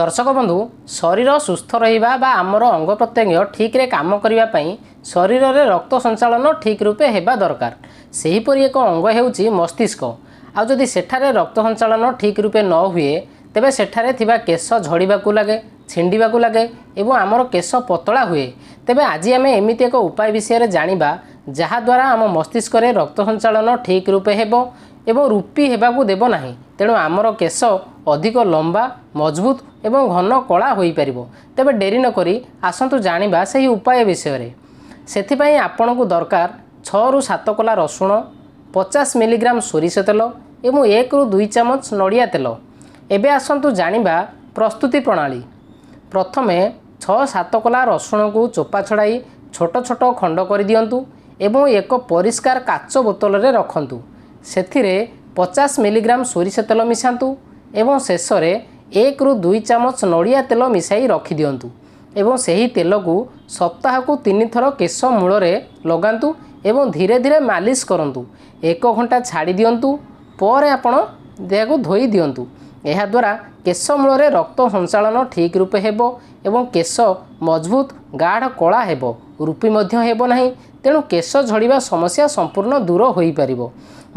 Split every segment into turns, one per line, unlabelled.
ଦର୍ଶକ ବନ୍ଧୁ, ଶରୀର ସୁସ୍ଥ ରହିବା ବା ଆମର ଅଙ୍ଗ ପ୍ରତ୍ୟଙ୍ଗ ଠିକ୍ରେ କାମ କରିବା ପାଇଁ ଶରୀରରେ ରକ୍ତ ସଞ୍ଚାଳନ ଠିକ୍ ରୂପେ ହେବା ଦରକାର। ସେହିପରି ଏକ ଅଙ୍ଗ ହେଉଛି ମସ୍ତିଷ୍କ। ଆଉ ଯଦି ସେଠାରେ ରକ୍ତ ସଞ୍ଚାଳନ ଠିକ୍ ରୂପେ ନ ହୁଏ, ତେବେ ସେଠାରେ ଥିବା କେଶ ଝଡ଼ିବାକୁ ଲାଗେ, ଛିଣ୍ଡିବାକୁ ଲାଗେ ଏବଂ ଆମର କେଶ ପତଳା ହୁଏ। ତେବେ ଆଜି ଆମେ ଏମିତି ଏକ ଉପାୟ ବିଷୟରେ ଜାଣିବା, ଯାହାଦ୍ୱାରା ଆମ ମସ୍ତିଷ୍କରେ ରକ୍ତ ସଞ୍ଚାଳନ ଠିକ୍ ରୂପେ ହେବ ଏବଂ ରୁପି ହେବାକୁ ଦେବ ନାହିଁ। ତେଣୁ ଆମର କେଶ ଅଧିକ ଲମ୍ବା, ମଜବୁତ ଏବଂ ଘନ କଳା ହୋଇପାରିବ। ତେବେ ଡେରି ନକରି ଆସନ୍ତୁ ଜାଣିବା ସେହି ଉପାୟ ବିଷୟରେ। ସେଥିପାଇଁ ଆପଣଙ୍କୁ ଦରକାର 6ରୁ 7 କୋଲା ରସୁଣ, 50 ମିଲିଗ୍ରାମ ସୋରିଷ ତେଲ ଏବଂ 1ରୁ 2 ଚାମଚ ନଡ଼ିଆ ତେଲ। ଏବେ ଆସନ୍ତୁ ଜାଣିବା ପ୍ରସ୍ତୁତି ପ୍ରଣାଳୀ। ପ୍ରଥମେ 6-7 କୋଲା ରସୁଣକୁ ଚୋପା ଛଡ଼ାଇ ଛୋଟ ଛୋଟ ଖଣ୍ଡ କରିଦିଅନ୍ତୁ ଏବଂ ଏକ ପରିଷ୍କାର କାଚ ବୋତଲରେ ରଖନ୍ତୁ। ସେଥିରେ 50 ମିଲିଗ୍ରାମ ସୋରିଷ ତେଲ ମିଶାନ୍ତୁ ଏବଂ ଶେଷରେ 1ରୁ 2 ଚାମଚ ନଡ଼ିଆ ତେଲ ମିଶାଇ ରଖିଦିଅନ୍ତୁ ଏବଂ ସେହି ତେଲକୁ ସପ୍ତାହକୁ 3 ଥର କେଶ ମୂଳରେ ଲଗାନ୍ତୁ ଏବଂ ଧୀରେ ଧୀରେ ମାଲିସ କରନ୍ତୁ। 1 ଘଣ୍ଟା ଛାଡ଼ି ଦିଅନ୍ତୁ, ପରେ ଆପଣ ଦେହକୁ ଧୋଇ ଦିଅନ୍ତୁ। ଏହାଦ୍ୱାରା କେଶ ମୂଳରେ ରକ୍ତ ସଞ୍ଚାଳନ ଠିକ୍ ରୂପେ ହେବ ଏବଂ କେଶ ମଜବୁତ, ଗାଢ଼ କଳା ହେବ, ରୁପି ମଧ୍ୟ ହେବ ନାହିଁ। ତେଣୁ କେଶ ଝଡ଼ିବା ସମସ୍ୟା ସମ୍ପୂର୍ଣ୍ଣ ଦୂର ହୋଇପାରିବ।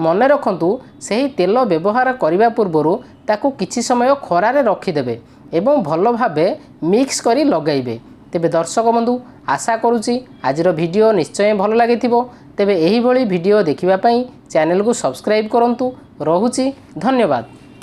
ମନେ ରଖନ୍ତୁ, ସେହି ତେଲ ବ୍ୟବହାର କରିବା ପୂର୍ବରୁ ତାକୁ କିଛି ସମୟ ଖରାରେ ରଖିଦେବେ ଏବଂ ଭଲ ଭାବେ ମିକ୍ସ କରି ଲଗାଇବେ। ତେବେ ଦର୍ଶକ ବନ୍ଧୁ, ଆଶା କରୁଛି ଆଜିର ଭିଡ଼ିଓ ନିଶ୍ଚୟ ଭଲ ଲାଗିଥିବ। ତେବେ ଏହିଭଳି ଭିଡ଼ିଓ ଦେଖିବା ପାଇଁ ଚ୍ୟାନେଲକୁ ସବସ୍କ୍ରାଇବ୍ କରନ୍ତୁ। ରହୁଛି, ଧନ୍ୟବାଦ।